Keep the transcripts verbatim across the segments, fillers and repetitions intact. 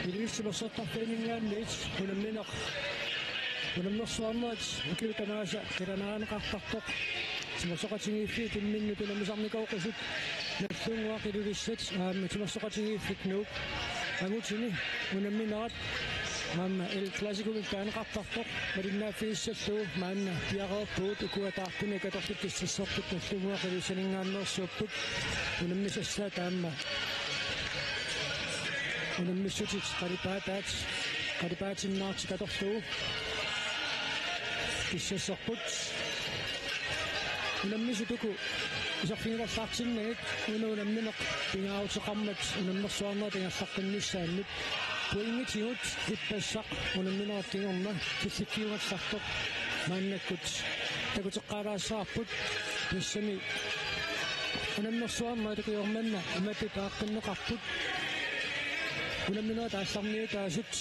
Ilulissat Timersortarfianinngaanniit unammineq unammersuarnerit ukiut tamaasa qilanaarineqartartoq. Timersoqatigiiffiit imminnut unammisarnikuuqisut Nagdlunguaq Ilulissat aamma Timersoqatigiiffik Nuuk angutini unamminerat aamma El Clasico-mik taaneqartartoq malinnaaffigissallugu maanna piareerpugut. Ukua taartunik atortut pissasserput Nagdlunguaq Ilulissaninngaanneersuupput unammisassaat aamma unammissutit qalipaataat qalipaatinnaartik atorlugu pissasserput. Unammisut uku iserfigilaartinnagit una unammineq pingaaruteqarmat unammersuarnerit ingerlaqqinnissaannut pointigut ippassaq unamminerup kingorna killikkiugallartoq maannakkut takuteqqaalaassavarput. Tassami unammersuarnerit ukiormanna imatut aaqqinneqarput. Unamminerit aallarniutaasut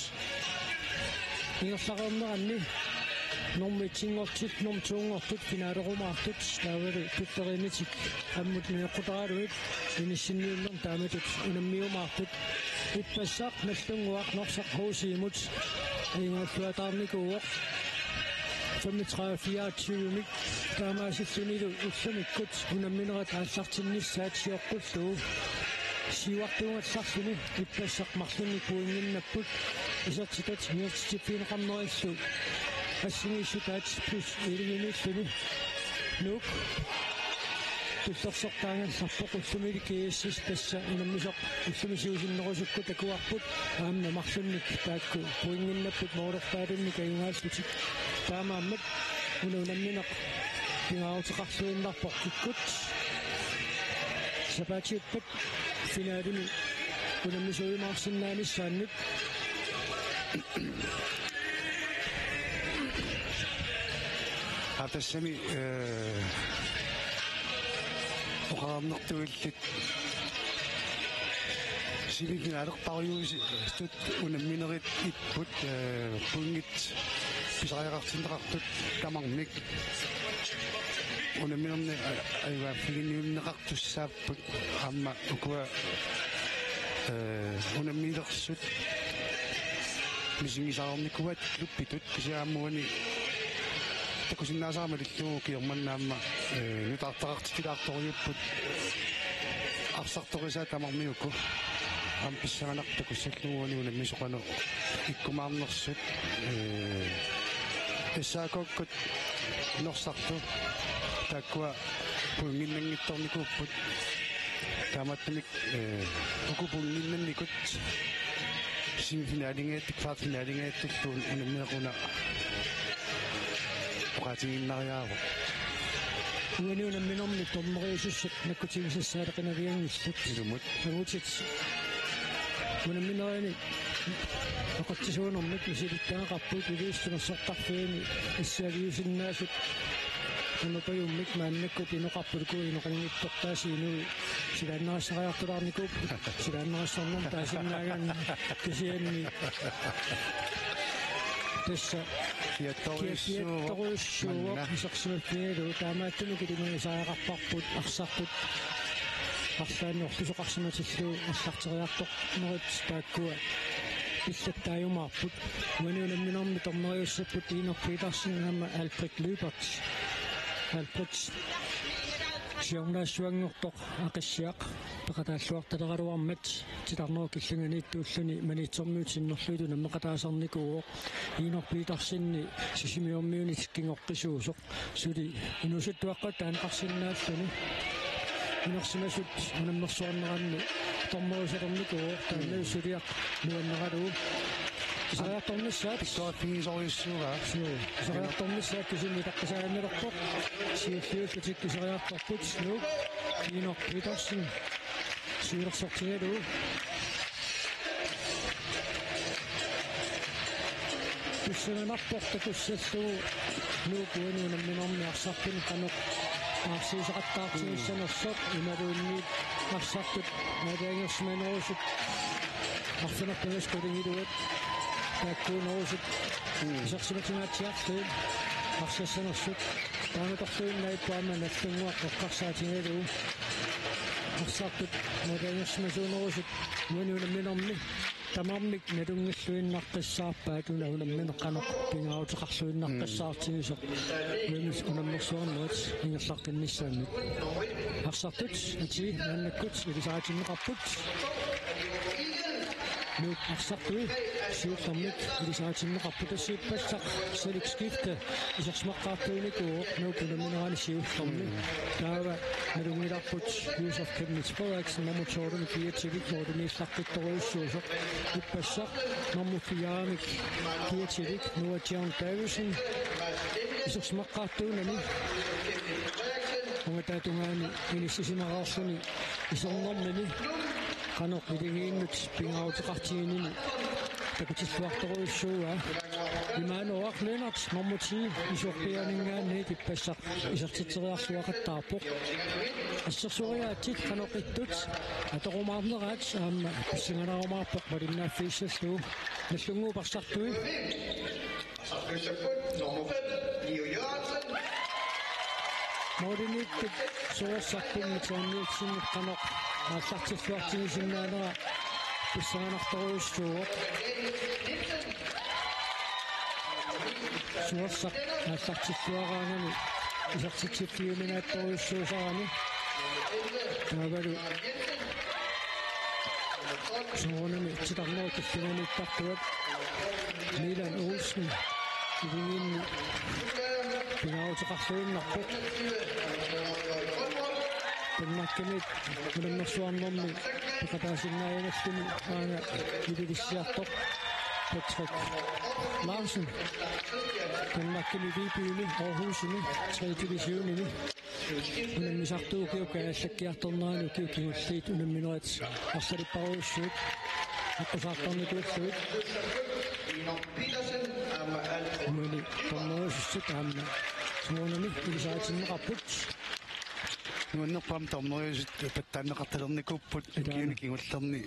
ingerlareerneranni normu etsinngortut, normu toonngortut finaalerumaartut, taavalu tulleriinnitik ammut nioqqutaralugit inissinniunnermut taamatut unammiumaartut. Ippassaq Nagdlunguaq Norsaq H C-mut ajugaalluataarnikuuvoq femogtredive fireogtyve-mik. Taamaasillunilu ullumikkut unamminerit aallartinnissaat sioqqullugu siuartuugallarluni ippassaq marlunnik pointinnapput isertitat ingerlatsiffigineqarnerillu assigiissutaat plus elleve-miilluni. Nuuk tullersortaagallarpoq, ullumilu G S S tassa unammisoq ullumi siusinnerusukkut takuarput aamma marlunnik taakku pointinnapput moolerpaalunnik ajugaallutik. Taamaammat una unammineq pingaaruteqarluinnarpoq kikkut sapaatiuppat finaalimi unammisuujumaarsinnaanissannut. Aa, tassami, eh, oqarnertuillit semifinaalerpariuusitut unamminerit ipput, eh, pointit pisariaqartinneqartut tamarmik unamminerni a-, ajugaaffiginniunneqartussaapput. Aamma ukua, eh, unammilersut misigisaqarnikuuaat klubbitut, kisianni aamma uani takusinnaasarama illugu ukiormanna aamma, eh, nutaartaqartitsilaartorujuupput arsartorisaat tamarmik uku. Aamma pissanganarpoq takussallugu uani unammisut qanoq ikkumaarnersut, eh, S A K-kkut Norsartut taakkua pointinnanngitsoornikuupput. Taamaattumik, eh, uku pointinnannikut semifinaalingajattut, kvartfinalingajattullu unammineq una oqaatigiinnariaavoq. Uani unamminermi dommeriusussat nakkutigisassaateqinavianngillat. Ilumut. Angutit unamminerini oqatsisuunermik misilittagaqarput Ilulissat Timersortarfiani issaaliusinnaasut. Tamatumunnga maannakkut inoqarput uku inoqanngitsortaasa inuit silaannarissariartulaarnikuupput, silaannarissarnermut taasinnaagaanni, kisianni tassa kiattorujussuuvoq, kiattorujussuuvoq manna. Isersimaffigalugu taamaattumik ilimagisariaqarparput arsartut arlaannik orlusoqarsimatillugu aallarteriartornerit taakkua pillattaajumaarput. Uani unamminermi dommeriussapput Iinor Petersen aamma Albrecht Lyberth. Albrecht siornaassuanngortoq Aqissiaq peqataalluartaleraluarmat titarnerup killinganiittuulluni Maniitsormiut sinnerlugit unammeqataasarnikuuvoq. Iinor Petersen Sisimiormiunit kingoqqisuusoq. Suli inuusuttuaqqat taaneqarsinnaalluni. Inersimasut unammersuarneranni dommeriusalernikuuvoq, taanna suliaq nuanneralugu. Pisariartornissaat. Pikkoriffigisorujussuugaa. Suu, pisariartornissaat kisianni itaqqisaaginnarpoq. Siulliullutik pisariartorput. Nuuk Iinor Petersen siulersortigalugu. Pissanganarpoq takussallugu Nuuk uani unamminermi arsartuni qanoq aarsiisaqattaartigissanersoq imaluunniit arsartut aalajangersimanerusut arfineq-pingasut qulingiluat taakkuunerusut isersimatingaatsiarlugit arsassanersut taamatorluinnarpoq aamma Nagdlunguaq eqqarsaatigalugu arsartut aalajangersimasuunerusut uani unamminermi Tamarmik nalunngilluinnaqqissaarpaat una unammineq qanoq pingaaruteqarluinnaqqissaartigisoq unammis-, unammersuarnerit ingerlaqqinnissaannik. Arsartut atii maannakkut ilisaritinneqarput. Nuuk arsartui siullermik ilisaritinneqarput, tassa ippassaq Salik Skifte isersimaqqaartuunikuuvoq Nuup unamminerani siullermi. Taava nalunngilarput Josef Chemnitz Frederiksen nummer tolv-imik kiatsivik målimiillartittorujussuusoq. Ippassaq nummer fire-imik kiatsivik Noah John Davidsen isersimaqqaartuunani. Ungataatungaani inissisimareerluni isornermini qanoq iligiinnut pingaaruteqartiginini takutilluartorujussuuaa. Immanuaq Lennert nummer ti isorpiaaninngaanniit ippassaq isertitseriarluaqattaarpoq. Assersueriaatsit qanoq ittut atorumaarneraat aamma pissanganaarumaarpoq malinnaaffigissallugu. Nallunnguup arsartui. Målimiittut Suersaq Mitchell Nielsenip qanoq aallartilluartigisinnaanera pissanganartorujussuuvoq. Suersaq aallartilluaraangami isertitsiffiuminaattorujussuusarami. Taavalu soorunami titarnerup killinganiittartuat Milan Olsen iligiinni pingaaruteqarluinnarpoq. Danmarkimiit unammersuarnermi peqataasinnaajanngilluni aanga ililissiartoq Patrick Larsen. Danmarkimi Vibymi Aarhusimi tredje divisionimi unammisartuuvoq ukiup kaajallakkiartornerani ukiut kingulliit unamminerit arsalipparujussuit aqqusaartarnikuullugit. Uani dommeriusussat aamma soorunami ilisaritinneqarput. Nuannerpoq aamma dommeriusut pattaanneqartalernikuupput. Ilaana. Ukiuni kingullerni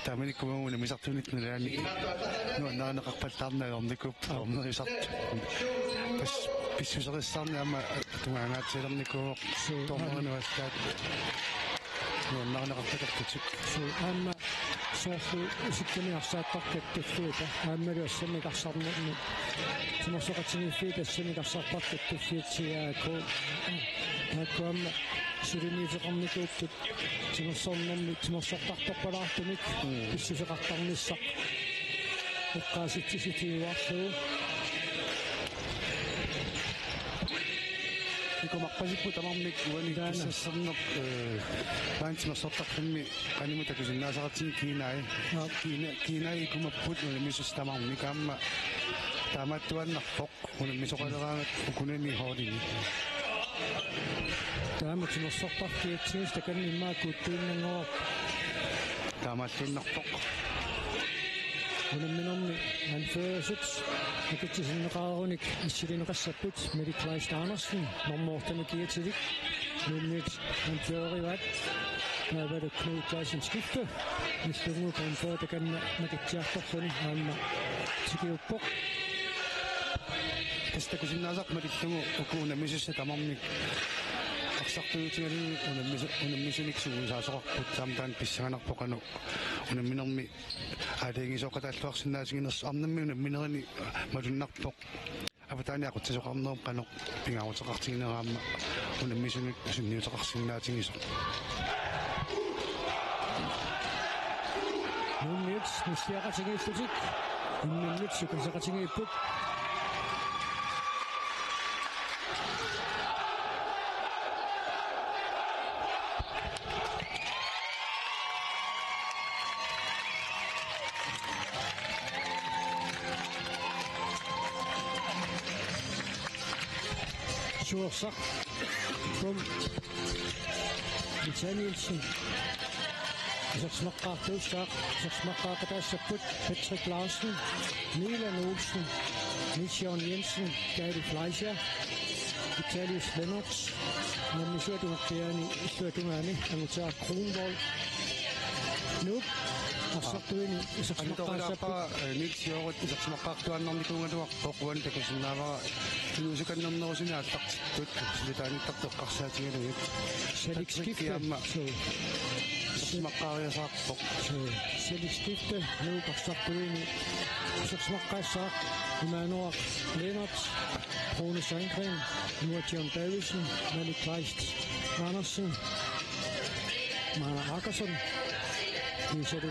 taamanikkut unammisartunit nalaani nuannarineqarpallaarneq ajornikuupput dommeriusartut. Pas-, pissuserissaarneq aamma tungaangaatsilernikuuvoq. Suu, dommerinut allaat nuannarineqartalerlutik. Suu, aamma soorlu isikkamik arsaattartut kattuffiata aammalu assammik arsarnermi timersoqatigiiffiit assammik arsartartut kattuffiat C A K. Taakku aamma suliniuteqarnikuupput timersornermi timersortartorpalaartumik. Mm. Pissuseqartarnissaq eqqaasitsissutigiuarlugu. Ikumarpasipput tamarmik uani. Taana. Kissasserneq, eh, maani timersortarfimmi qanimut takusinnaasaqartigineq kiinai. Aap. Kiina-, kiinai ikumapput unammisut tamarmik aamma taamaattuaannarpoq unammisoqaleraangat ukunani holdini. Taama timersortarfiatsigis takanna immaqa kuuttuinnanngorpoq. Taamaalluinnarpoq. Unamminermi anførersut akitsisinneqareerunik assilineqassapput Mette Kleist Andersen, nummer otte-mi kiatsivik, Nuummiut anførerivaat, taavalu Knud Klassen Skifte, nallunnguup anføreri takanna makitsiartorluni aamma tikiuppoq. Tassa takusinnaasaq malillugu uku unammisussat tamarmik arsartuutigalugit unammisu-, unammisunik sungiusaasoqarput, taama taanna pissanganarpoq qanoq unamminermi aalajangiisooqataalluarsinnaatiginersoq, arnammi unamminerini malunnarpoq. Avataani aqutsisoqarnerup qanoq pingaaruteqartiginera aamma unammisunut sunniuteqarsinnaatigisoq. Nuummiut nussiaqatigiillutik imminnut sukaseqatigiipput. Suersaq. Tom Danielsen. Isersimaqqaartuussaaq, isersimaqqaaqataassapput Patrick Larsen, Milan Olsen, Nils Jørgen Jensen, Gary Fleischer, Vitalius Lennert, unammisut tungaatigut illuatungaani Angutaa Kronvold. Nuup arsartuini isersimaqqaassapput. Anitarilaarpaa, eh, Nils Jørgen isersimaqqaartuaannarnikuugaluarpoq, uani takusinnaavara inuusukannernerusuni aallartittut, silataanittartut eqqarsaatigalugit. Salik Skifte. Patrick aamma. Suu. Isumaqaariasaarpoq. Sølvskifte, Nuuk arsartuini isersimaqqaassaaq, Immanuel Lennert, Rune Sandgren, Noah John Davidsen, Malik Kleist Andersen, Mana Akkerson, Isadu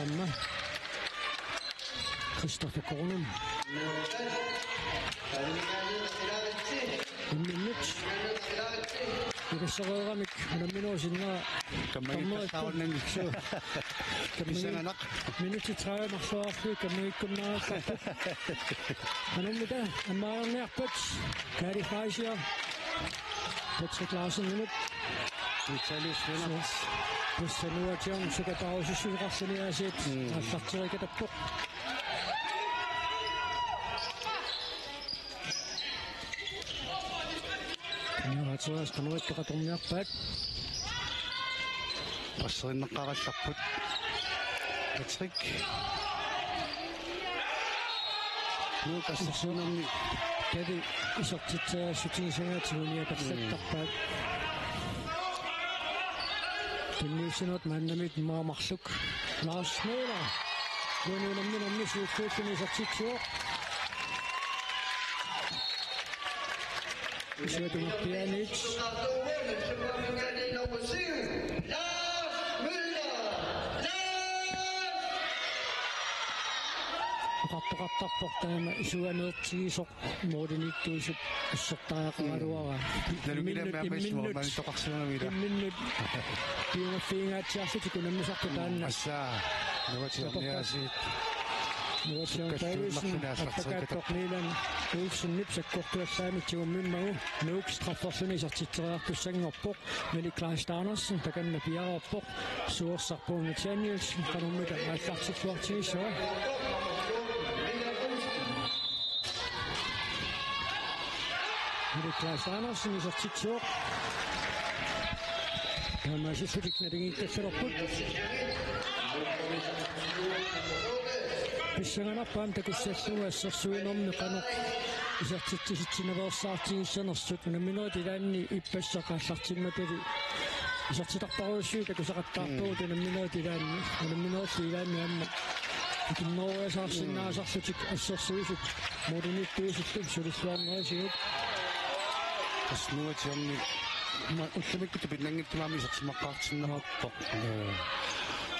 Amma, Christoffer Kornum. Imminnut. Ilissereeramik unamminerup sinnera. Kammagikkassaarunanngik. Suu. Kammagi-, pissanganaq. Minutsit tredive marluarlugit kammagiikkunnaartarput. Qanormita ammaarniarpat Kari Fraisiaq. Patrick Larsenimut. Vitalius Lennert. Tassa Noah John sukataarusussuseqarluni aasiit. Mm. Aallarteriikatappoq. Niuatsias qanoq ittoqatorniarpaat. Passerinnaqarallarput. Patrick. Nuuk arsartuinermi. Kadi isertitseriassutigisagaat tiguniakallattarpaat. Tunniussinerup maannamit immaqa marluk. Lars Møller. Uani unamminermi siulliulluni isertitsivoq. Isuatungerpiaaniit. Oqartoqartarpoq taama isuaneertigisoq målimiittuusup assertariaqaraluaraa. Mm. Nalunngilaq imminnut, aamma imminnut, isumormaanitoqarsimagamiila. Imminnut. Piumaffigingaatsiarlutik unammisartut taanna. Mm, assaa. Nuatsiorniaasiit. Nuatsiorniaasiit. Sukkalluinnarluni aallartikkat. Appakaattoq Milan Olsenip sakkortuallaamik tigummimmagu Nuuk strafferluni isertitseriartussanngorpoq. Malik Kleist Andersen takanna piareerpoq. Suersaq Bo Nathanielsen qanormita aallartilluartigissava. Malik Kleist Andersen isertitsivoq. Taamaasillutik naligiikkaluarput. Pissanganarpoq aamma takussallugu assersuinermi qanoq isertitsisitsinaveersaartigissanersut. Unamminerit ilaanni ippassaq aallartimmatali isertitarparujussuit takusaqattaarpagut. Mm. Unamminerit ilaanni, unamminerillu ilaanni aamma ikinnerueriasaarsinnaasarlutik assersuisut målimiittuusullu sulilluarnerisigut. Tassa Nuuk aamma ma-, ullumikkut tupinnanngitsumik aamma isersimaqqaartinneqarpoq. Ee,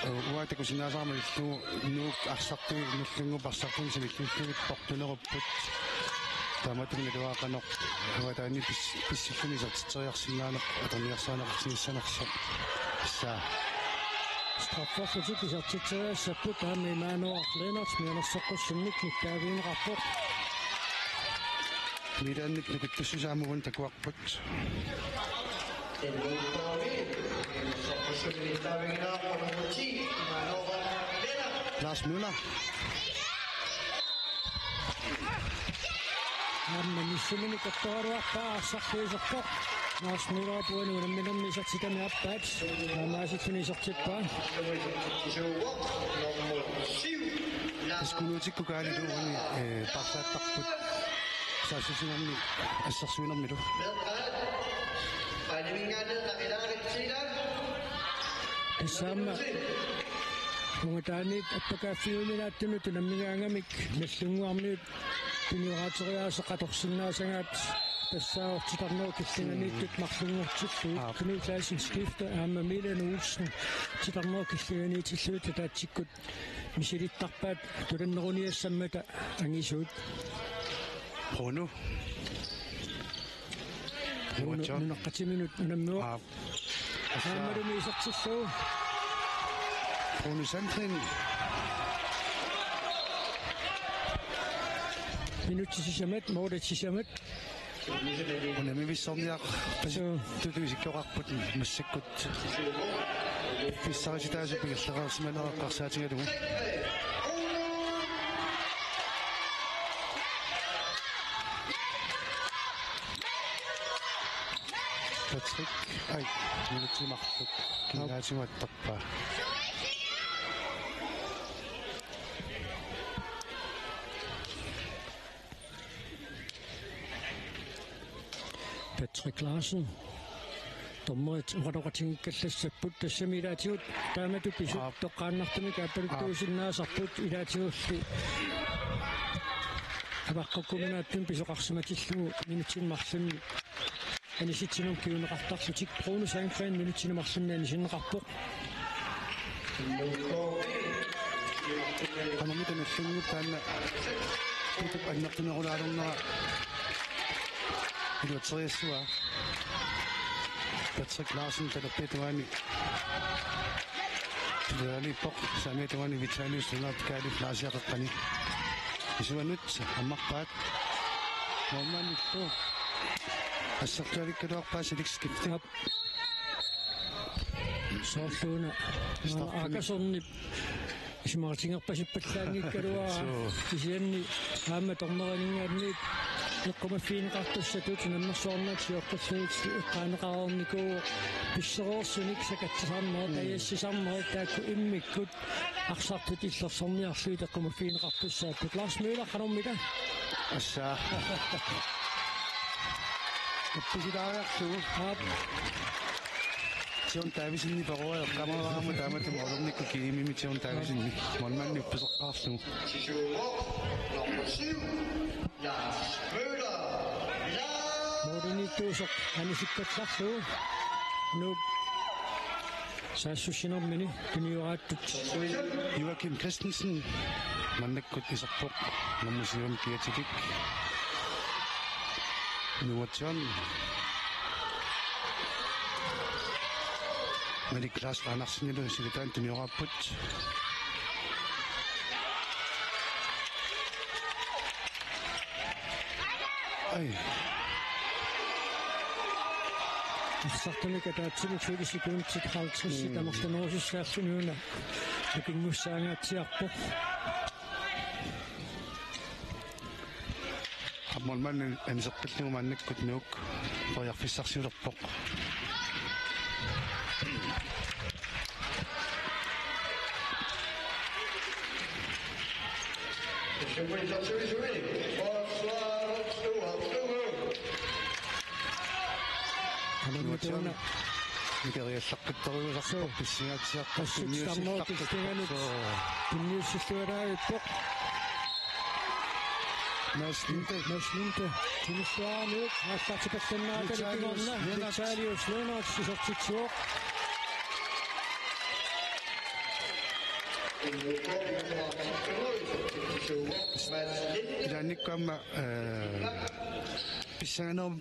ee, uanga takusinnaasara malillugu Nuuk arsartui Nagdlunguup arsartuini sanilliullugit portunerupput. Taamaattumik naluara qanoq avataani pis-, pissilluni isertitseriarsinnaaneq atorniarsarineqartigissanersoq. Tassa. Strafferlutik isertitseriassapput, aamma Immanuel Lennert mianersoqqussummik nittaavigineqarpoq. Milanip nukittussusaa aamma takuarput. Lars Møller. Aamma missillugu atortoraluarpaa arsartuiserpoq. Lars Møller uani unamminermi isertitami aappaat. Taamaasilluni isertippaa. Tassa Kunuutikku Kaanilu uani, ee, paarlaattarput. Saassussinermi assersuinermilu. Tassa aamma ungataaniit appakaaffiuminaattunut unammigaangamik Nagdlunguarmiut pinioraateriaaseq atorsinnaasagaat tassaavoq titarnerup killinganiittut marlunngortillugu. Aap. Knud Clausen skifte aamma Milan Olsen titarnerup killinganiitillugit ataatsikkut misilittarpaat tulanneruniassammata angisuut. Bruno. Bruno Nunaqqatiminut unammivoq. Aap. Aammalumi isertillugu. Bruno Sandgren. Minutsit sisamat, målit sisamat. Unammivissorniaq. Suu. Tutuisikkoqarput massakkut. Pissarisitaasut ingerlareersimanerat eqqarsaatigalugu. Patrick, ai, minutsit marluk. Kinaatigut attarpaa. Patrick Larsen. Dommerit oqaloqatigiikkallassapput, tassami ilaatigut taamatut pisut Aap. toqqaannartumik aappaluttuusinnaasarput, ilaatigulli avaqqukkuminaattun pisoqarsimatillugu minutsini marlunni anisitsinermut kinguneqartarlutik. Bruno Sandgreen minutsini marlunni anisinneqarpoq. Qanormita nallunngippaa taanna Pitup annertunerulaalernera iluatseriassavaa. Patrick Larsen talerpiata tungaani. Talerpiata tungaani Vitalius Lennert Kaalip Laasiaq qeqqani. Isuanut ammarpaat. Målmandillu assertualikkaluarpaa silikkipti. Aap. Soorluuna. Stop. Aakasornip isumaqatigerpasippallaanngikkaluarpaa. Suu. Kisianni aamma torneraninngaanniit eqqumaffigineqartussatut nammersuarnat sioqqullugit eqqaaneqareernikuuvoq, pissereersunik sakatsisarnerit, mm, ajassisarnerit taakku immikkut arsartut illersorniarlugit eqqumaffigineqartussaapput. Lars Møller, qanormita? Assa. Uppisilaariarlugu. Aap. John Davidsen i perua eqqaamavara aamma taamatut målernikkut kiimimi John Davidsen i målmandi uppiseqqaarlugu. Nummer syv, Lars Møller. Målimiittuusoq anisikkallarlugu. Nuup saassussinermini tunioraattut. Joakim Christensen maannakkut iserpoq, nummer syv kiatilik. Nummer John. Malik Klaas Andersenilu silataanut tunioraapput. Ai. Arsartunik ataatsimik suli sekundit halvtreds, mm, tamartanerusussaaffinuuna tukinngussaangaatsiarpoq. Aamma målmandi aniseqqillugu maannakkut Nuuk periarfissarsiulerpoq. Alumitunga. Mikeriallaqqittorujussuusarpoq, suu, pissangaatsiarpoq, assut tarnoo tunniussillarpoq, killinganut, suu, tunniussillualaavippoq. Mads Linde. Mads Linde. Tunniussiaramiuk aallartipallannerata Vitalius kingorna. Lennert. Vitalius Lennert isertitsivoq. Ilaannikkut aamma, eh, pissanganerup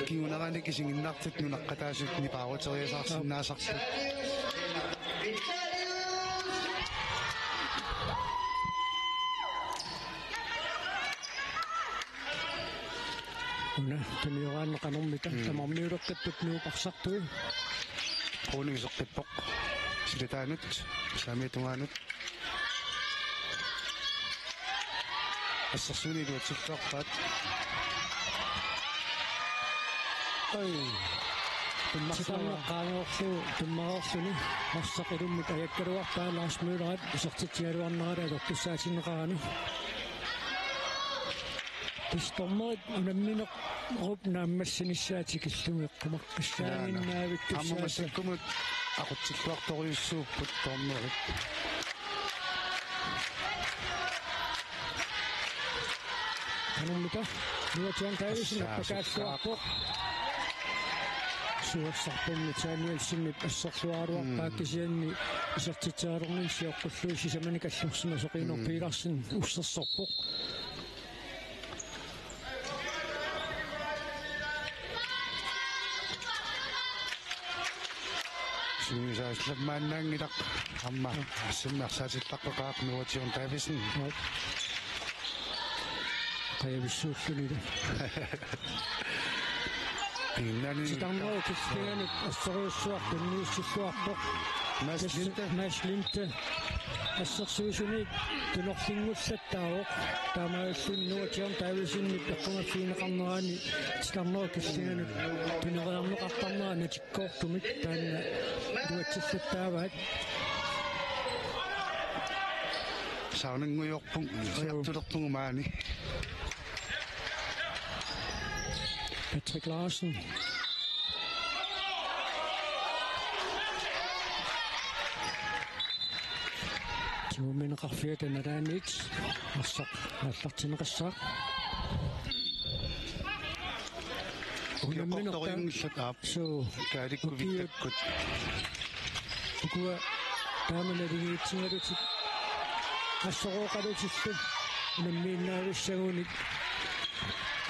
kinguneranik isiginnaartut nunaqqataasut nipaaruteriasaarsinnaasarput. Una tunioraanni qanormita, mm, tamarmiuleqqippat Nuup arsartui. Bruno iseqqippoq. Silataanut, saamiata tungaanut. Assersuineq iluatsilluarpaat. Oj. Tummarsuaq. Titarneq qaangeerlugu tummareerluni arsaq ilummut ajakkaluarpaa Lars Møllerip isertitsigaluarnerani atortussaatinneqarani. Tassa dommerit unamminerup naammassinissaa tikillugu eqqumaqqissaaginnavittussaassaaq. Aamma massakkumut aqutsilluartorujussuupput dommerit. Qanormita? Nuup John Davidsen. Tassa appakaalluarpoq. Suassarpummi Danielsenip asserluaraluarpaa, mm, kisianni isertitseriarluni sioqqullugu sisamanik allorsimasoq Inor, mm, Petersen ussersorpoq. Sumisaaslammaannaanngilaq aamma assanni arsaatillaqqoqaaq Nuup John Davidsen. Qajavissuulluni. Piginnaaneq. Titarnerup killinganut assorujussuaq tunniussilluarpoq. Mads Linde. Mads Linde. Assersuisuni tunorlinngullattaavoq. Taamaalilluni Nuup John Davidsenip eqqumaffigineqarnerani titarnerup killinganut tuneriarneqartarnera natikkoortumik taanna iluatsillattaavaat. Saarnanngujoorpunga, siartulerpunga maani. Patrick Larsen. Tigummineqarfiata nalaaniit arsaq aallartinneqassaaq. Unamminertaa. Ukiortortorinngillat, aap. Suu. Kaalikku ukiut vittakkut. Ukua taama naligiitsigalutik assorooqalutillu unammiinnaavissagunik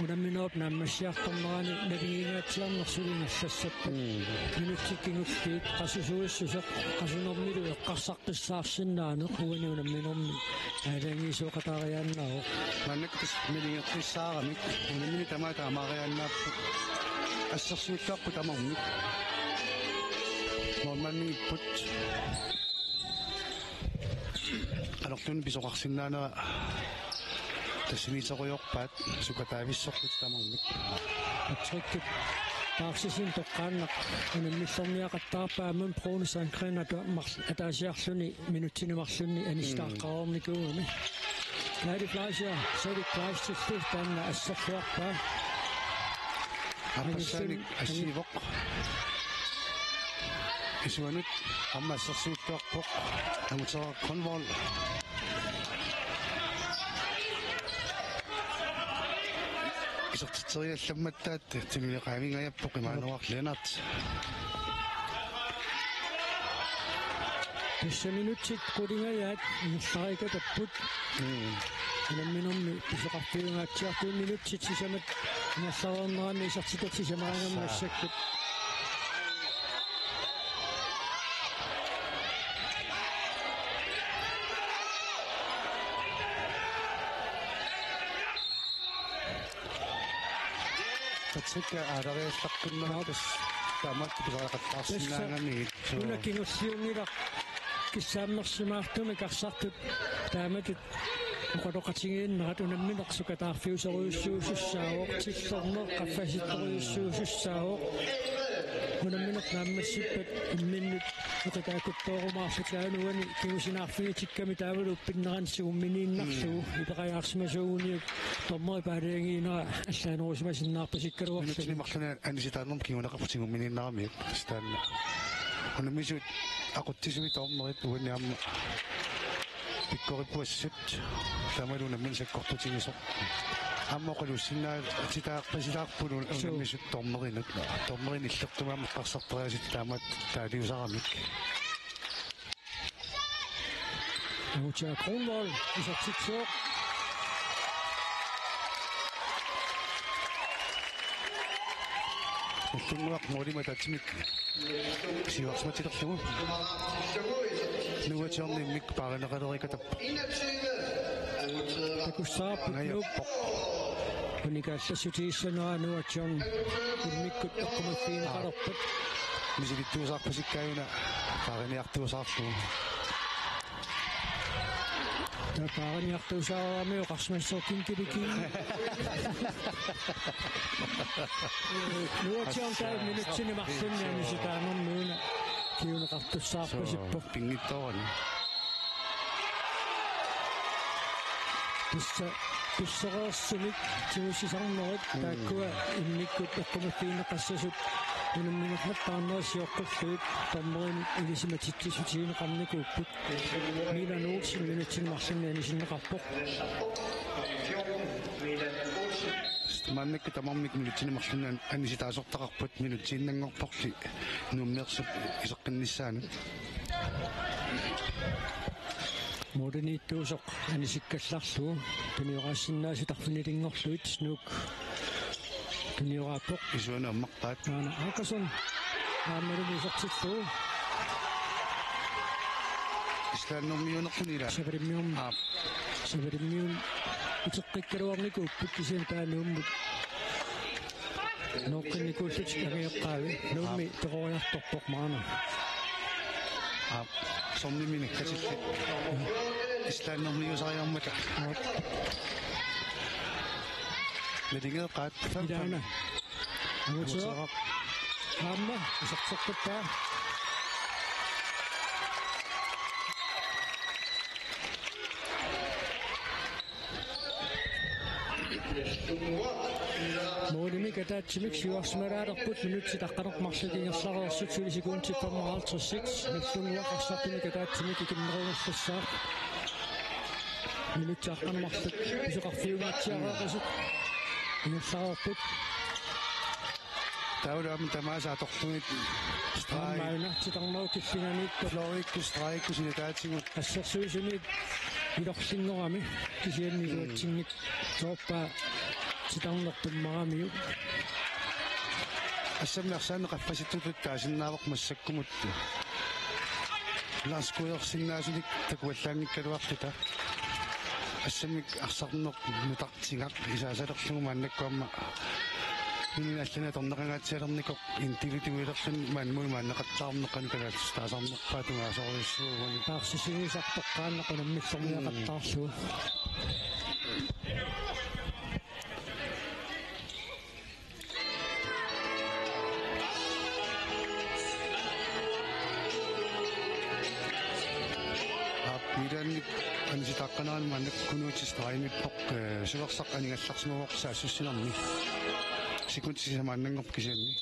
unamminerup naammassiartornerani naligiingaatsiarneq suli ingerlassappat. Mm. Minutsit kingulliit qasusuissuseq qasunermilu eqqarsaq- qissaarsinnaaneq uani unamminermi aalajangiisooqataariaannaavoq. Maannakkut tassa naligeqqissaaramik unammineq tamaat taamaariaannaapput. Assersuulluarput tamarmik. Målmandiupput. Qanorluunniit pisoqarsinnaanera tassaniisorujoorpaat sukataavissorlutik tamarmik. Patrick Taarsisian toqqaannaq unammillerniaqattaarpaa, aamma Bruno Sandgren atu-, mar-, ataasiarluni minutsini marlunni anisitaaqqareernikuugami. Kaali Fleischer, Salik Kleistillu taanna asserluarpaa. Aappassaannik assiivoq. Isuanut aamma assersuulluarpoq. Amutsera Grønvold. Isertitseriallammattaat tunuliaqaavingajappoq imaanuarli Lennert. Tassa minutsit qulingajaat ingerlareerikatapput. Mm. Unamminermi pisoqarfiungaatsiartuit minutsit sisamat ingerlareernerani isertitatit sisamaagamik massakkut. Patrick aalariallaqqinnerata tassa taamaattoq pisariaqattaarsinnaagami. Tassa una kingulliunngilaq kissaammersimaartumik arsartut taamatut oqaloqatigiinnerat unammineq sukataarfiusorujussuusussaavoq, tillerneq qaffasittorujussuusussaavoq. Unammineq naammassippat imminnut eqitaakuttoorumaarlutik, aana uani kingusinaarfigitikkami taavalu uppinnerani tigumminiinnarlugu. Mm. Ipeqajaarsimasuuguniuk dommerip aalajangiinera allaanerusimasinnaarpasikkaluarluni. Minutsini marlunni anisitaanermut kinguneqarpoq tigumminiinnaramiuk. Tassa taanna unammisut aqutsisui dommerit uani aamma pikkorippuassut. Taamalu unammineq sakkortutigisoq. Aamma oqaluussinnaatitaarpasilaarput. Suu. Unammisut dommerinut. Dommerinut illertumik aamma eqqarsartariaaseq taamaattoq taaliusaramik. Amutia Kronvold isertitsivoq. Ullunguaq målimik ataatsimik siuarsimatilerlugu. Nuuatiorniit immikkut paarineqalereerikatappoq. Takussavarput Nuuk. Unikaallassutigissanera Nuup John immikkut eqqumaffigineqalerput. Misilittuusaarpasikkaajuna paariniartuusaarlugu. Taava paariniartuusaarami oqarsimassooq kinkilikin. Nuup John taava minutsini marlunni anisitaanermi una kinguneqartussaarpasippoq. Pinngitsoorani. Tassa tussereersumik tigusisarnerit. Mm. Taakkua immikkut eqqumaffigineqassasut unamminermut taarnerit sioqqullugit dommerinut ilisimatitsissutigineqarnikuupput. Milan Olsen minutsini marlunni anisinneqarpoq. Maannakkut tamarmik minutsini marlunni anisitaasortaqarput, minutsiinnanngorporli Nuummeersup iseqqinnissaanut. Målimiittuusoq anisikkallarlugu tunioraassinnaasut arfinilinngorlugit Nuuk tunioraappoq. Isuanut ammarpaat. Aana Aakason aammalumi isertillugu. Islandimiunerluni ilaa. Savalimmiun. Aap. Savalimmiun uteqqikkaluarnikuupput kisianni taava Nuummut nooqqinnikuullutik angajoqqaavi. Nuummi peroriartorpoq maanna. Aap, sornimini katillit. Islandimiusariarmata. Aap. Naligeeqaat. Ilaana. Amutsua. Amutsua. Aamma iserteqqippoq. Målimik ataatsimik siuarsimaalaalerput, minutsit aqqaneq-marluk ingerlareersut, suli sekundit femoghalvtreds. Nagdlunguaq arsartumik ataatsimik ikinnerulertussaaq. Minutsit aqqaneq-marluk pisoqarfiungaatsiareersut ingerlareerput. Taavalu aamma tamaasa atorlugit streg. Aamma titarnerup killinganiittoq. Florikkut stregikkusinnataatigut. Assersuisuniit ilorlinngorami kisianni iluatsinngitsoorpaa titarneq tummaramiuk. Assammik arsaanneq qaffasittutut taasinnaavoq massakkumut. Lars Kujersinnaasunik takuallaanngikkaluarluta. Assammik arsarneq nutartigaq isaasalerlugu maannakkut aamma. Inuit allanit atorneqangaatsialernikoq individuelerluni maannamut maanneqattaarneq qanoq kalaallisut taasarnerpaat tungaasorujussuuvoq. Paarsisigisartoqqaanneq unammillorniaqattaarlugu. Aap, Milaannik anisitaqqanerani maannakkut Kunuuti stregimippoq, eh, sulersaq aningallarsimavoq saassussinermi. Sekundit sisamaannanngorput kisianni.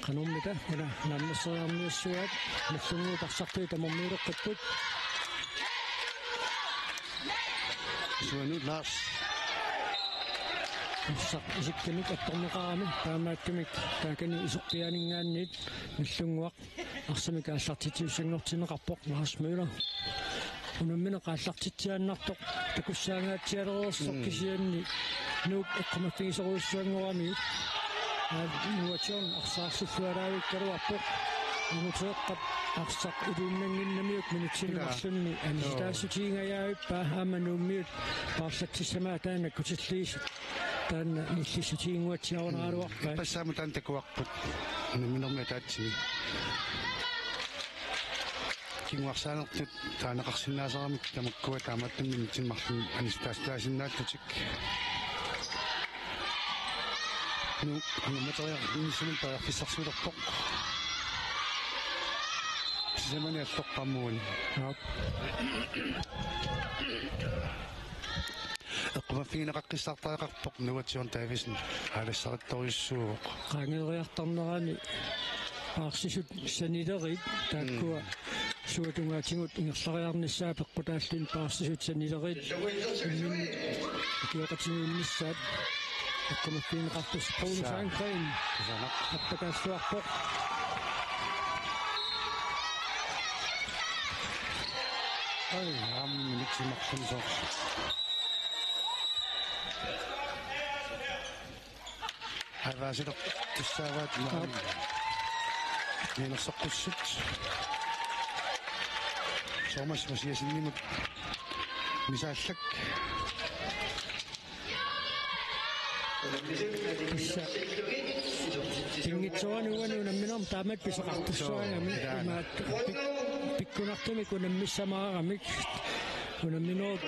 Qanormita una naammasseriarniassuaat, Nagdlunguup arsartui tamarmiuleqqipput. Suanut Lars. Arsaq isikkamik attorneqarami, taamaattumik taakani isorpiaaninngaanniit Nagdlunguaq arsamik aallartitsissanngortinneqarpoq. Lars Møller unammineq aallartitsiaannartoq takussaangaatsialereersoq. Mm. Kisianni Nuuk eqqumaffigisorujussuanngoramiuk. Aa, Nuuk John arsaarsillualaavikkaluarpoq. Anguteeqqap arsaq iliinnannginnamiuk minutsini. Ila. Marlunni anisitaassutigingajaavippaa, aamma Nuummiut paarlatsissamaat taanna nakkutilliisut. Taanna nillissutiginnguatsiarunaagaluarpaat. Ippassaq aamma taanna takuarput. Unamminermi ataatsimi. Kinguarsaanertut taaneqarsinnaasaramik tamakkua taamaattumik minutsini marlunni anisitaassuteqarsinnaallutik. Nuuk angumateriarnissamut periarfissarsiulerpoq. Sisamani alloqqammuun. Aap. Eqqumaffigineqaqqissaartariaqarpoq Nuuk John Davidsen aalassarittorujussuuvoq. Qaangeeriartarnerani paarsisut sanileriit taakkua. Mm. Suatungaatigut ingerlariarnissaat peqqutaalluni paarsisut sanileriit imminni ikioqatigiinnissaat eqqumaffigineqartussaq. Paulus Sandgreen. Kusanaq. Appakaalluarpoq. Ai, aamma minutsit marlunni soorlu. Avaasilertussaavaat maani. Mianersoqqussut. Thomas Mathiassenimut misaallak. Tassa pinngitsoorani uani unamminermi taamatut pisoqartussaagami. Joo, imaattoq pik-, pikkunartumik unammissamaaramik. Unamminerup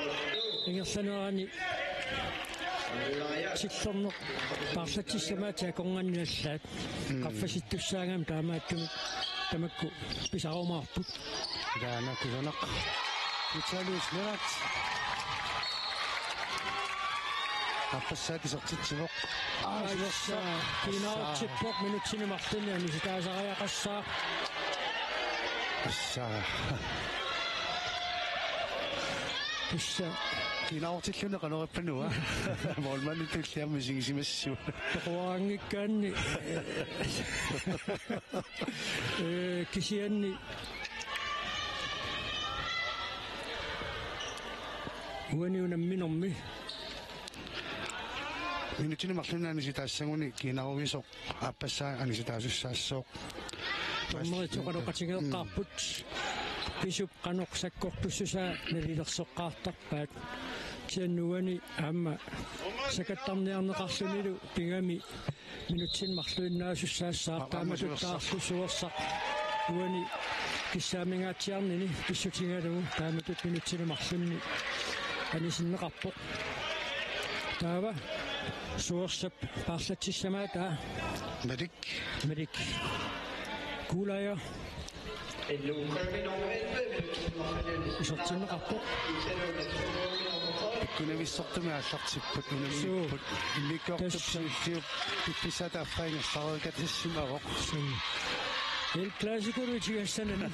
ingerlanerani sillerneq paarlatsissamaat akornanni allaat. Mm. Qaffasittussaagami taamaattumik tamakku pisarumaarput. Taanna kusanaq. Vitalius Lennert. Aappassaat isertitsivoq. Assa, kiinaarutsippoq minutsini marlunni anisitaasariaqassaaq. Assa. Tassa. Kiinaarutilluni qanoq ippanua. Målmandip tulliani misigisimassua. Toquaranngikkaanni. Ee, kisianni uani unamminermi. Minutsini marlunni anisitaassaguni kiinaaruisoq aappassaa anisitaasussaassooq. Dommerit oqaloqatigeeqqaarput. Mm. Pisup qanoq sakkortussusaa nalilersoqqaartarpaat. Kisianni uani aamma sakattarniarneqarlunilu pigami minutsini marluinnaasussaassaaq. Aa, aamma taamatuttaarlu suersaq. Suersaq uani kissaamingaatsiarnini pissutigalugu taamatut minutsini marlunni anisinneqarpoq. Taava suersap paarlatsissamaat aa. Malik. Malik. Kuulaaja. Isertinneqarpoq. Pikkunavissortumik aallartipput, unammipput. Suu. Immikkoortup tassa siulliup piffissaq taaffa ingerlareerikkatissimavoq. Suu. El Clasico-lu itigassanani.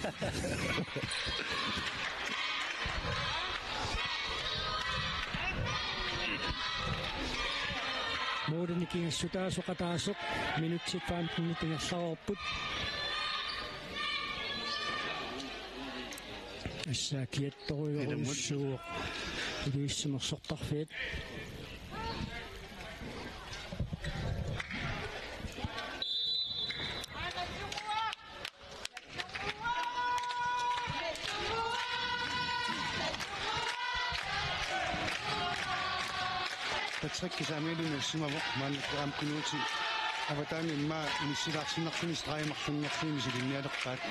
Målinik ingassutaasoq ataaseq, minutsit femtenit ingerlareerput. Tassa kiattorujorujussuuvoq Ilulissat Mersortarfiat. Patrick Samuelsen nuussimavoq, maannakkut aamma Knud Olsen avataani immaqa inissilaarsinnarluni stregi marlunniarluni misilinnialerpaat.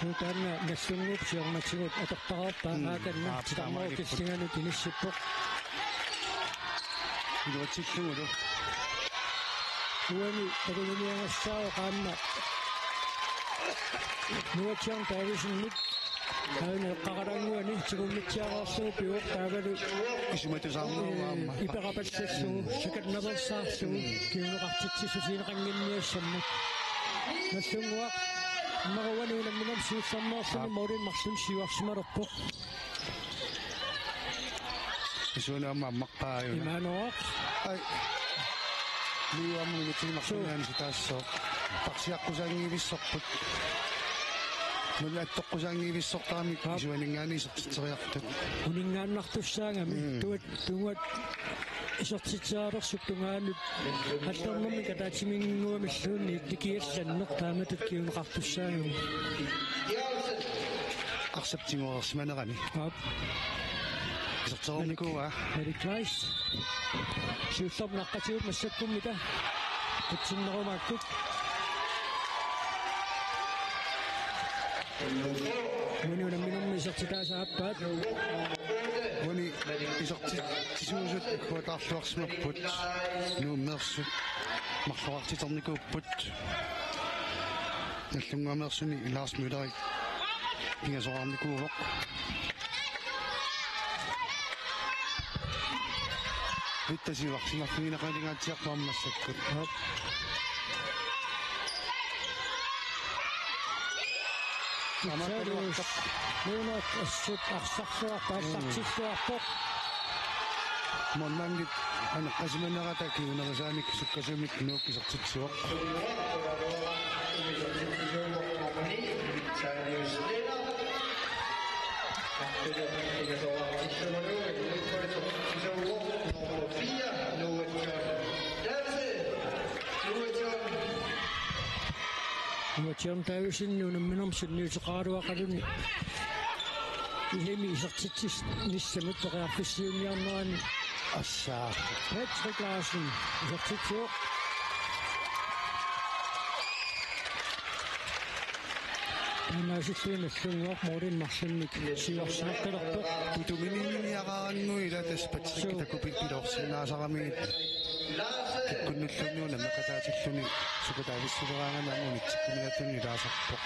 Nutaanna Nagdlunguup siornatigut atortaraarpaa. Mm, aakanna aap, titarnerup taamaalippoq. Killinganut inissippoq. Iluatsillugulu. Uani takuneqarsinnaavoq aamma Nuatsian Davidsenip. Taanna eqqaqalaannguani tigummitsiareerlugu pivoq taavalu isumatusaarnerup aamma. Iperapallassuuvoq, sakannaveersaarlugu, kinguneqartitsissusiineqannginniassammat. Nagdlunguaq immaruani unamminermi siullermeerluni målinik marlunnik siuarsimalerpoq. Isuuna aamma ammarpaa una. Imaanooq. Ai. Liuammi mittiimarsunaani sitaassooq. Parsiaqqusaanngivissorput. Nuna attoqqusaanngivissortaramik. Aap. Isuaninngaanniit isertitseriartut. Uninngaannartussaagami. Mm. Tuat, tuat isertitseriartut tungaanut. Allarnermik ataatsimiinnguamilluunniit nikiallanneq taamatut kinguneqartussaagami. Arsap tiguarsimanerani. Aap. Isertereernikuuaa. Malik Kleist. Siullermik naqqatigut massakkummita. Qutsinnerumaakkut. Uani unamminermi isertitaasa aappaat. Uani isertitsisuusut agguataarluarsimapput. Nuummeersut marloriartiternikuupput. Nagdlunguameersuni Lars Møllerik pingasoraarnikuuvoq. Pittasivarsimarfigineqalingaatsiarpoq massakkut. Aap. Aamma Sarius. Nuunoq assut arsarluarpoq, allartilluarpoq. Målmandip aneqqasimanerata kingunerisaanik sukkasuumik Nuuk isertitsivoq. Nuatsian Davidsen unamminermi sunniuteqaraluaqaluni. Ilimi isertitsinissamut periarfissiiunniarnerani. Assa. Patrick Larsen isertitsivoq. Taamaasilluni Nagdlunguaq målinik marlunnik siuarsimaqqillerpoq. Putuminiiniaraanguit ila tassa Patrick. Suu. Takupilpiloorsinnaasaramiit. Kikkunnulluunniit unammaqataatilluni sukataavissuleraangami aamma unitsikkumigaatuni ilaasarpoq.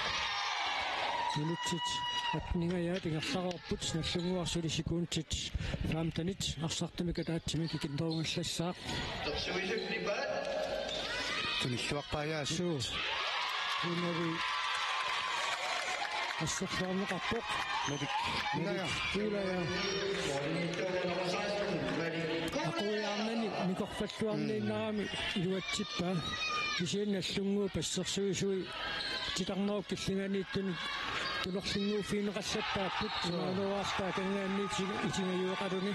Minutsit atteningajaat ingerlareerput, Nagdlunguaq suli sekundit femtenit arsartumik ataatsimik ikinnerugallassaaq. Tunilluarpaajaasut. Suu. Unavi. Asserluarneqarpoq. Malik. Malik. Ilaja. Ilaja. Aquiaarnani nikorfalluarniinnarami iluatsippaa. Kisianni Nagdlunguup assersuisui titarnerup killinganiittunut tunorlinnguuffigineqallappaapput. Suu. Imaanuaartaa kangaanniit itingajueqaluni.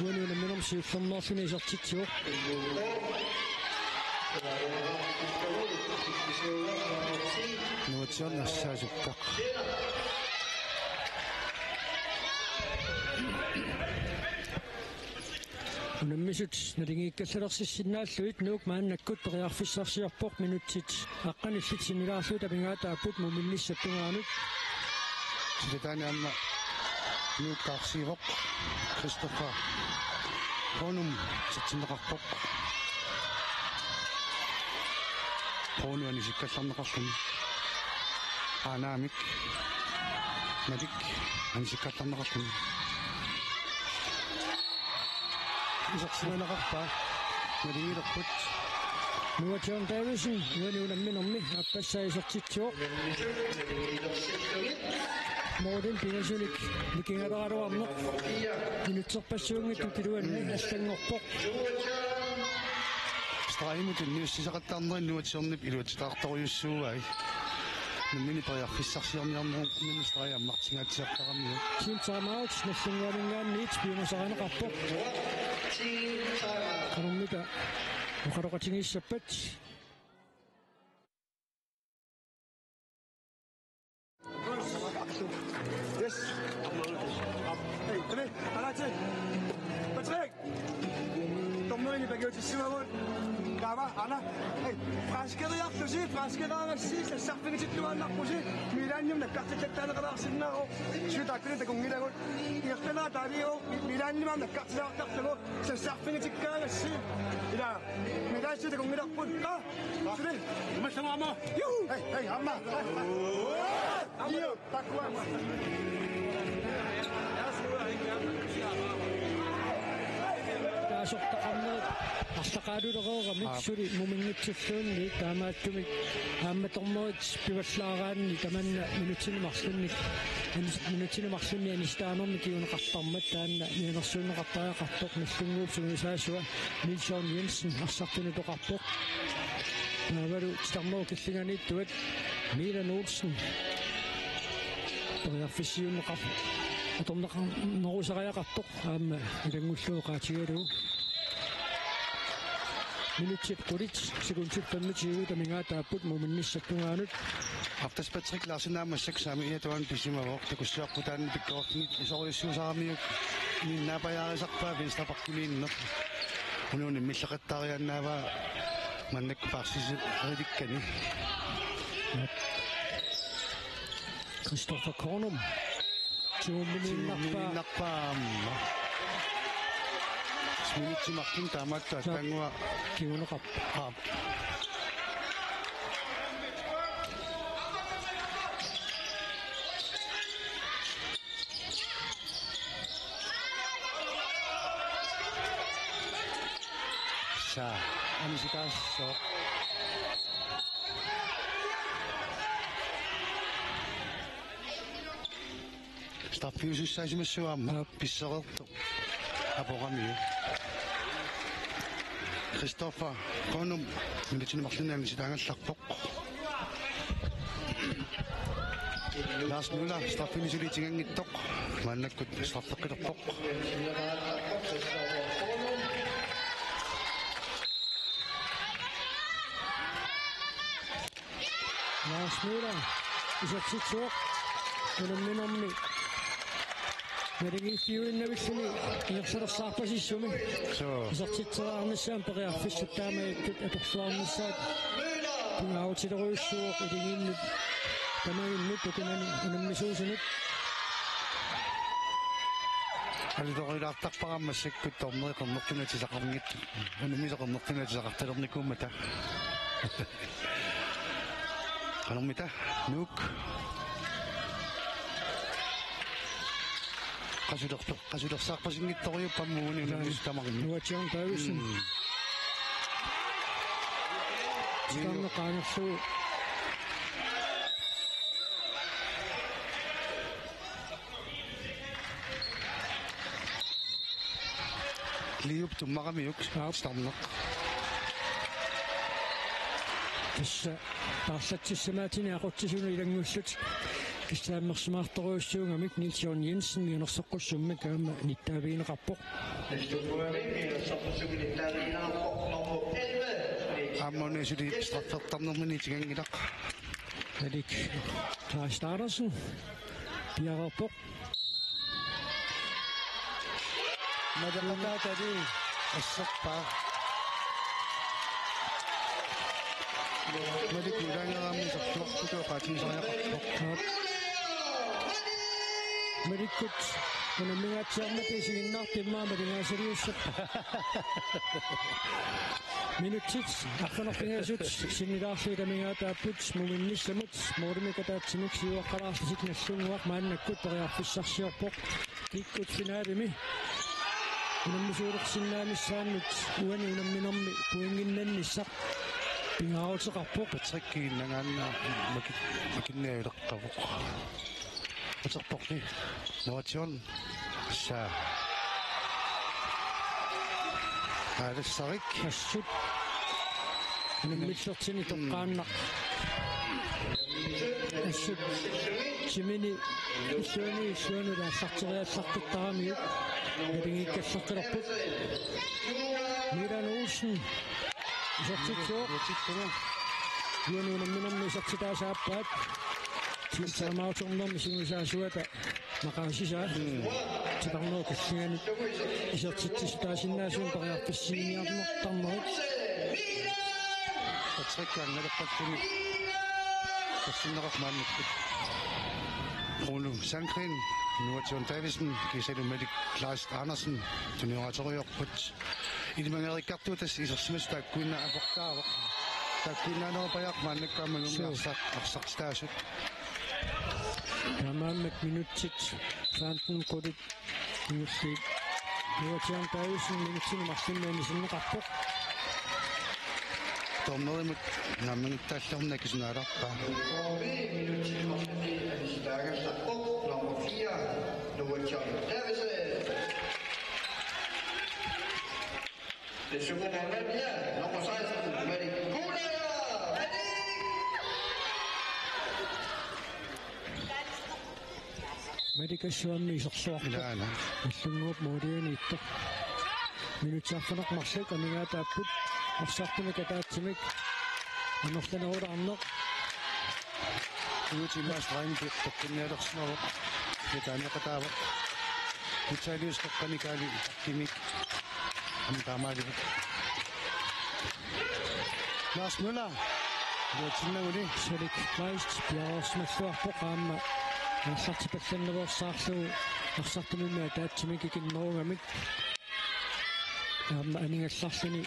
Uani unamminermi siullermeerluni isertitsivoq. Nuatsiaq nassaasukka. Unammisut naligiikkallarsisinnaallugit Nuuk maannakkut periarfissarsiorpoq, minutsit aqqanillit sinnilaarlugit amigaataapput muminnissap tungaanut. Silataani aamma Nuuk taarsiivoq. Christopher Brunum isertinneqarpoq. Brunu anisikkallarneqarluni. Aanaamik. Malik. Ansikkallarneqarluni. Isersimaneqarpaa. Malingilerput. Noah John Davidsen, uani unamminermi, aappassaa isertitsivoq. Morten pingasunik, nikingaleraluarneq. Minutserpassuunngitsut iluanni, allanngorpoq. Stregimut tunniussisaqattaarnerit Noah Johnnip iluatsitaartorujussuuai. Nammineq periarfissarsiorniarneq nammineq stregi ammartingaatsiartaramiuk. Team timeout, Nagdlunguaminngaanniit piumasarineqarpoq. Qanormita oqaloqatigiissappat. Yes. Hey, Patrick, Patrick. Patrick. Dommerini pakiutissimavugut. Taava, aana. Hey, franskeriarlusi, franskeriarlusi, sassarfigitittuaannarpusi. Milaannimut nakkartillattaaneqalaarsinnaavoq. Suli taakkuli takunngilagut. Iortanaa taaliu, Milaannimut nakkartilaartarlugu. Sassarfigitikkaangassi. Ila, Milaanni takunngilarput. Aa, suli. Imassamaama. Juu. Hey, hey, aamma. Juu. Taasortaqarnerit arlaqaalulereeramik. Aap. Suli muminngitsulluunniit taamaattumik aamma dommerit pivallaaraanni tamanna minutsini marlunnik, anis-, minutsini marlunnik anisitaanermik kinguneqartarmat taanna mianersuunneqartariaqartoq Nagdlunguup sungiusaasua Nils Jørgen Jensen arsartunut oqarpoq. Taavalu titarnerup killinganiittuat Milan Olsen. Periarfissiuunneqar-, atorneqarnerusariaqartoq aamma ilanngullugu oqaatigalugu. Minutsit qulit, sekundit femogtyve, tamingaataapput muminnissap tungaanut. Artas Patrick Larsen aamma massakkut saamiata taanna pisimavoq, takussuarput taanna pikkoriffimmik iserujussuusaramiuk, minnaapajaarisarpaa venstrebackimiinneq. Unuup immilleqattaariaannaavaa maannakkut paarsiserivikkani. Christoffer Kornum. Tuuminiinnarpaa. Tuuminiinnarpaa aamma. Minutsit marluk taamaattoq. Taap. Taannguaq. Kinguneqarpoq. Aap. Saa, anisitaasoq. Straffiusussaasimassuarmi. Aap. Pissereertoq. Aporamiuk. Christoffer Kornum, minutsini marlunni anisitaagallarpoq. Lars Møller, straffini suli tigannginnittoq. Maannakkut straffeqqilerpoq. Lars Møller, isertitsivoq, unamminermi. Naligiiffiuinnavilluni ingerlalersaarpasissumi. Suu. Isertitseriarnissaanut periarfissat taamaattut atorluarnissaat. Pingaarutilerujussuuvoq iligiinnut. Tamavinnut ukunani unammisuusunut. Alutorilaartarpara massakkut dommerit qernertunik atisaqarnit. Unammisut qernertunik atisaqartalernikuummata. Qanormita, Nuuk. Qasulerpe-, qasulersaarpasinngitsorujuuvoq aamma uani unammisut tamarmik. Noah John Davidsen. Mm. Titarneq qaangerlugu. Liup tummaramiuk. Aap. Titarneq. Tassa paarlatsissamaatini aqutsisunut ilanngullutik kissaammersimaartorujussuugamik Nils Jørgen Jensen mianersoqqussummik aamma nittaavigineqarpoq. Aamma una suli straffertarnermini tiganngilaq. Alik Klaas Andersen piareerpoq. Malik Ataatali asserpaa. Malik ulaangerami sortuarput oqaatigisariaqarpoq. Malikkut unammingaatsiarmat isiginnaartumik malingaasaliussapput. Minutsit arfineq-pingasut sinnilaarlugit amigaataapput muminnissamut, målimik ataatsimik siuaqqalaarlutik Nagdlunguaq maannakkut periarfissarsiorpoq. Kikkut finalemi unammisuulersinnaanissaannut uani unamminermi pointinnannissaq pingaaruteqarpoq. Patrick kiinnagaanna maki-, makinniavileqqavoq. Uterporli Nuatsion. Sa. Aalassarik. Assut. Unammillertuni toqqaannaq. Assut. Timini illuani illuanut aallarteriallartittaramiuk. Nalingiikkallartilerput. Milan Olsen. Isertitsivoq. Uani unamminermi isertitaa saappaat. Timeouternermi sungiusaasuata maqaasisaa. Titarnerup killingani isertitsissutaasinnaasunik periarfissinniarnertarnerit. Patrick angalerpalluni tassinneqarmat maannakkut. Bruno Sandgren, Nuatsion Davidsen, kiisalu Malik Klaas Andersen, tunioraaterujoorput. Ilimagereerikkartuut tassa isersimasut taakkuinnaat aportaavoq. Taakkuinnaanerupajaaq maannakkut aamma Nuummi Suu. arsaq-, arsartitaasut. Taamaammat minutsit femten qulit kingulliit. Nuatsion Davidsen minutsini marlunni anisinneqarpoq. Dommerimut naammagittaalliorneq kisianni aalarpaa. Minutsini marlunni anisitaagallarpoq nummer fire, Nuatsion Davidsen. Nummer seksten, Malik Kuhler. Malik Assuammi iserluarpoq. Ilaana. Nagdlunguup målianiittoq. Minutsit arfineq-marluk amigaataapput. Arsartumik ataatsimik amerlanerulaarneq. Uutimaas Reinbjerg toqqinnialersimavoq. Kitaaneqataavoq. Vitalius toqqani Kaali Kimik. Aamma taamaalivoq. Lars Møller. Iluatsinnaguli. Salik Kleist piareersimalluarpoq aamma. Aallartipallannaveersaarlugu arsartumimmi ataatsimik ikinnerugamik. Aamma anigallarluni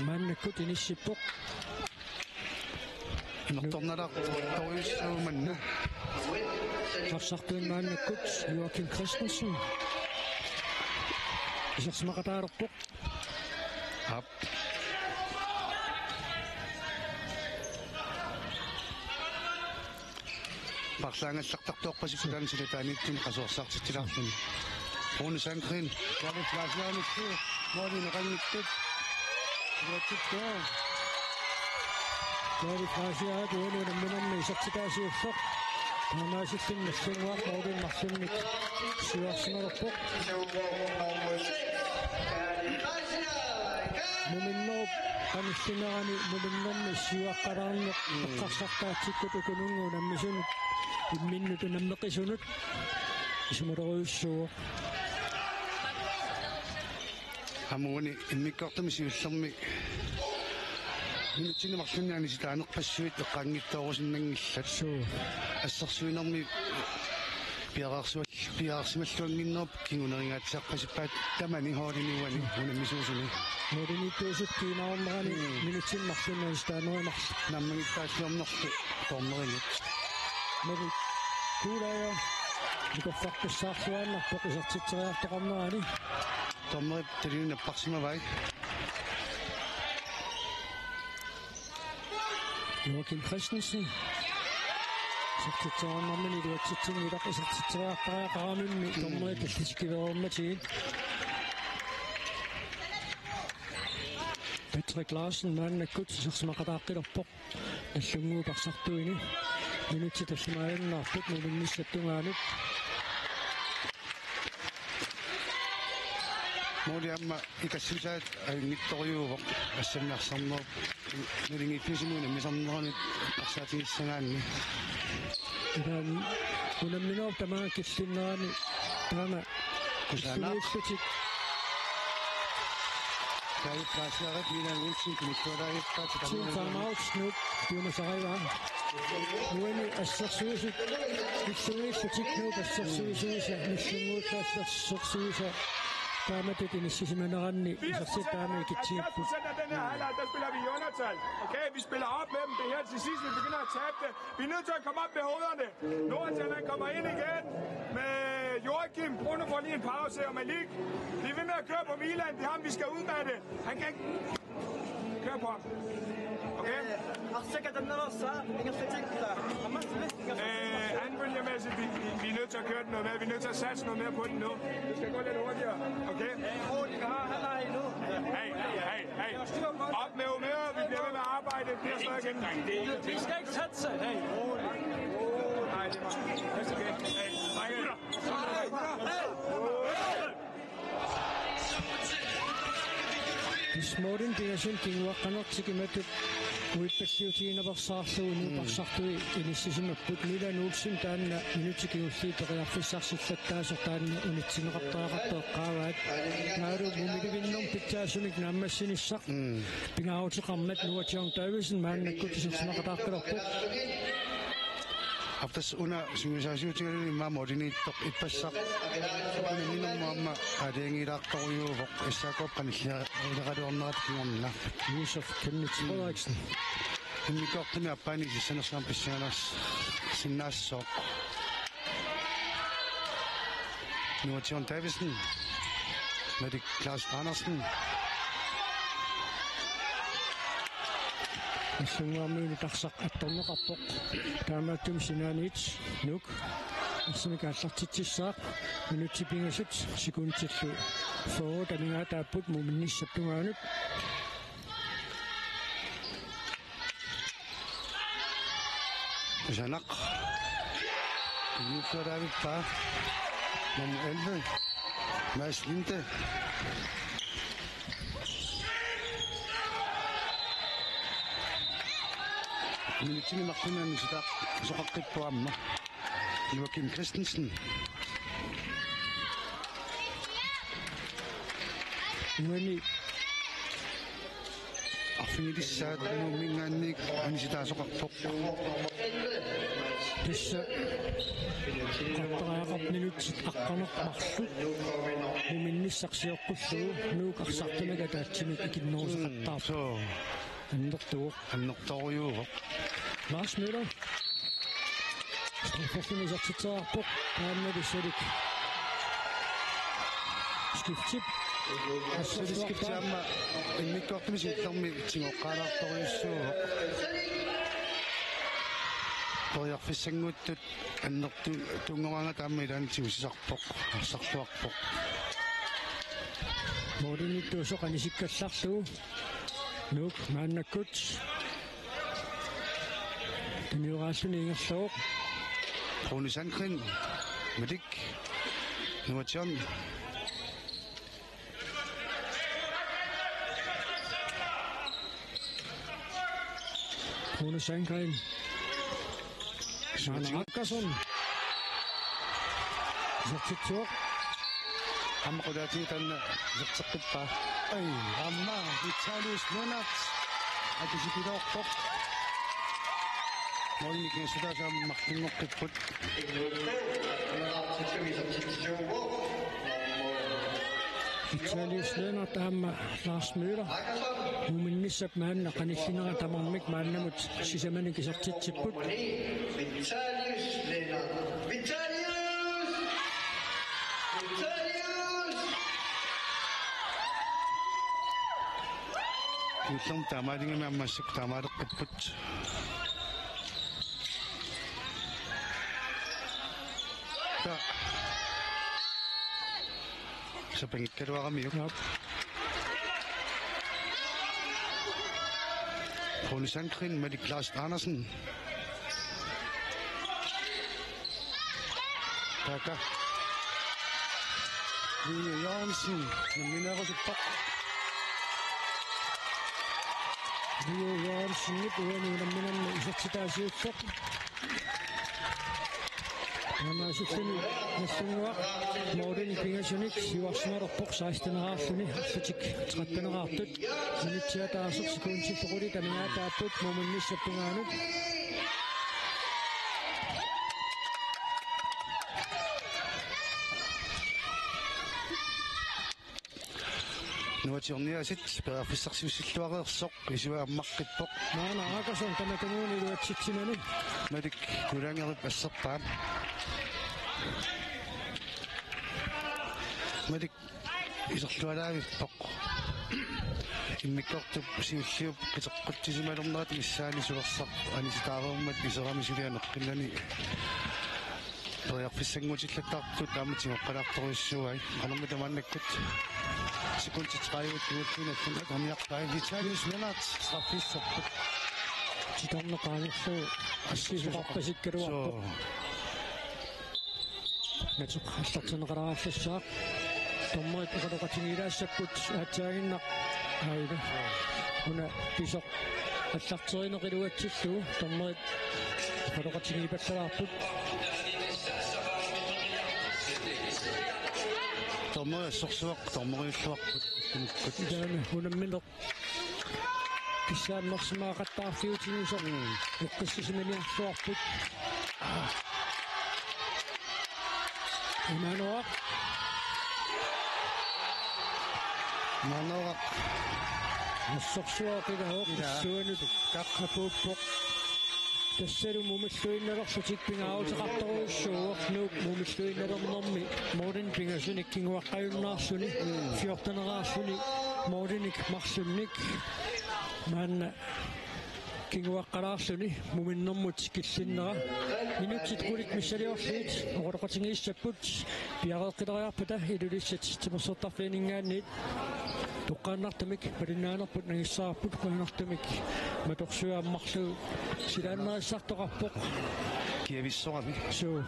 maannakkut inissippoq. Inortornalaartorujussuuvoq manna. Arsartuinnaq maannakkut Joakim Christensen. Isersimaqataalerpoq. Aap. Parlaangallartartoorpasipput taanna silataaniittunik qasuersaartitsilaarluni. Rune Sandgren, David Laasianitsi, målineqanngitsut. Iluatsittu. David Laasianit uani unamminermi isertitaa siulleq. Taamaasilluni Nagdlunguaq målimut marlunnik siuarsimalerpoq. Muminnerup qanillinerani muminnermi siuaqqalaarneq eqqarsartaatsikkut ukununnga unammisunut imminnut unammeqisunut isumaqarujussuuvoq. Aamma uani immikkoortumi siullermi minutsini marlunni anisitaanerpassuit eqqaanngitsoorusinnanngillat. Suu. Assersuinermi piareersual-, piareersimalluannginnerup kinguneringaatsiarpasippaat tamani holdini uani unammisuusuni. Målimiittuusut kiinarnerani Mm. minutsini marlunni anisitaanerup marluk. Naammagittaalliornerlu dommerimut. Malik Kuhler nikorfarpassaarluaannarpoq isertitseriartoqarnerani. Dommerip talini napparsimavai. Joakim Christensen. Isertitseriarnermini iluatsitsinngilaq, isertitseriartariaqaramimmi dommerit tallisikkiveereermatigit. Patrick Larsen maannakkut isersimaqataaqqilerpoq. Nagdlunguup arsartuini. Minutsit tallimaajunnaarput muminnissap tungaanut. Måli aamma ikassisaat ajunngitsorujuuvoq assammi arsarnerup nalingiiffiusumut unammisarneranut eqqarsaatigissagaanni. Ilaanni unamminerup tamaanga killinnerani taama Kusanaq. Illumiillutik. Klaas Erik Milan Olsen, Kenneth Thorleif, Team timeout, Nuuk, Thomas Arriva. Uani assersuisut, illumiillutik Nuuk assersuisuisa, missinguussa assersuisuisa. Taamatut inissisimaneranni isertitaami ikitsigipput. Halvfjerds procent af den her halvleg, der spiller vi i undertal. Okay, vi spiller op med dem. Det er her til sidst, vi begynder at tabe det. Vi er nødt til at komme op med hovederne. Nordsjælland kommer ind igen med Joachim. Bruno får lige en pause, og Malik. Vi er ved med at køre på Milan. Det er ham, vi skal ud med det. Han kan ikke køre på ham. Okay? Arsaka den der så, ikke så tænkt der. Han må spille. Øh, anfølgermæssigt, vi, vi, vi er nødt til at køre den noget mere. Vi er nødt til at satse noget mere på den nu. Det skal gå lidt hurtigere. Okay? Hey, hey, hey. Op med humøret. Vi bliver ved med at arbejde. Det bliver så igen. Vi skal ikke satse. Hey, rolig. Nej, det var... Det er okay. Hey, drenge. Dismodin piasun kinguaqqanertik imatut uippalliutiginaveersaarlugu nuuparsartui inissisimapput. Milan Olsen taanna minutsit kingulliit periarfissarsillattaasoq taanna unitsinneqartariaqartoq eqqaavaat. Taavalu mumilivinnermik pitsaasunik naammassinissaq pingaaruteqarmat Noah John Davidsen maannakkut isersimaaqataartalerpoq. Afters una sungiusaasiutigaluni immaqa mooriniittoq ippassaq. Una minnermut aamma aalajangiilaartorujuuvoq S A K-p qanillileqaluarnerata kingorna. Josef Kenneth Frederiksen. Immikkoortumi aappaani isissanersaam pissanganars-, sinnaassooq. Noah John Davidsen. Malik Klaas Andersen. Assannguammiuni tarsaq attorneqarpoq. Taamaattumik sinaaniit Nuuk arsamik aallartitsissaaq. Minutsit pingasut sekundillu fyrre amigaataapput muminnissap tungaanut. Kusanaq. Kingulliulaarpaa. Nummer elleve. Mads Linde. Minutsini marlunni anisitaa soqaqqippoq aamma. Joachim Christensen. Uani arfineq-pingasunut Nuumminngaanniit anisitaasoqarpoq. Tassa qattariaqarpoq minutsit aqqaneq-marluk. Muminnissaq sioqqullugu Nuuk arsartunik ataatsimik ikinneruseqattaarpoq. Suu. Annertuvoq. Annertorujuuvoq. Lars Møller. Straffefeltimi isertitseqarpoq. Taanna pissulik. Skiftip. Pissulik skifti aamma immikkoortumi siullermi tigoqqaalaartorujussuuvoq. Periarfissannguuttut annertu-, tunngavigaangata aamma ilaanni tigusisarpoq. Arsarluarpoq. Mooriniittuusoq anisikkallarlugu. Nuuk maannakkut. Tunioraalluni ingerlavoq. Rune Sandgren. Malik. Noah John. Rune Sandgren. Sune Akkason. Isertitsuoq. Aamma qulaatigut taanna iserteqqippaa. Ai, aamma Vitalius Lennert. Akisutigiloorpoq. Mooriniit kinguarsitaasa aamma marlunngoqqipput. Vitalius Lennert aamma Lars Møller. Muminnissap maanna qanillinera tamarmik maannamut sisamanik isertitsipput. Vitalius Lennert. Vitalius! Vitalius! Illermi taamaaligami aamma massakkut taamaaleqqipput. Ta-, sapinngigaluaramiuk. Aap. Rune Sandgren, Malik Lars Andersen. Taakku. Leo Jørgensen, nammineerusuppoq. Leo Jørgensenip uani unamminanni isertitaa siulleq. Aamma silluni Nagdlunguaq målini pingasunik siuarsimalerpoq, seksteneqarluni arlutik tretteneqartut. Minutsit ataaseq sekundit qulit amigaataapput muminnissap tungaanut. Nuatsiorniasit periarfissarsiussilluareersoq, Isuaq ammaqqippoq. Maana Aakason tamatumuuna iluatsitsinani. Malik Kulangerip asserpaa. Malik iserlualaavippoq. Immikkoortup siulliup qiteqqutisimalernerata missaani sulersaq anisitaareermat iserami suli aneqqinnani periarfissanngutillattaartut aamma tigoqqalaartorujussuuai. Qanormi tamaannakkut sekundit tredive kingulliit allanut atorniarpai. Vitalius Lennert straffissapput. Titarneq qaangerlugu assigisoqarpasikkaluarpoq. Suu. Nateq allartinneqalaagallassaaq. Dommerit oqaloqatigiilaassapput aatsaaginnaq. Aila. Una pisoq allarterineq iluatsillugu dommerit oqaloqatigiipallalaarput. Dommerit assorsuaq, dommeriulluarput. Ilaana unammineq kissaammersimaaqattaarfiutigisoq. Mm. Eqqissisimaniarluarput. Imanuaq. Imanuaq. Assorsuaq ilaa. Ilaa. Issuanut qaqqapuuppoq. Tassalu mumilluinnalerlutik pingaaruteqartorujussuuvoq. Nuuk mumilluinnalernermi målini pingasunik kinguaqqajunnaarluni. Mm. Fjorteneqarluni målinik marlunnik. Maanna kinguaqqalaarluni muminnermut killinnera. Minutsit qulit missiliorlugit oqaloqatigiissapput piareeqqileriarpata Ilulissat timersortarfianinngaanniit. Toqqaannartumik malinnaanerput nangissavarput, qujanartumik Matorsui ammarlugu silaannarissartoqarpoq. Kiavissorami. Suu.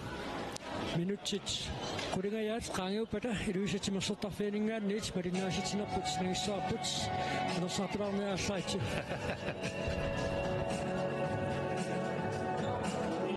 Minutsit qulingajaat qaangiuppata Ilulissat timersortarfianinngaanniit malinnaasitsinerput nangissavarput. Anersaartulaarniallaritsi.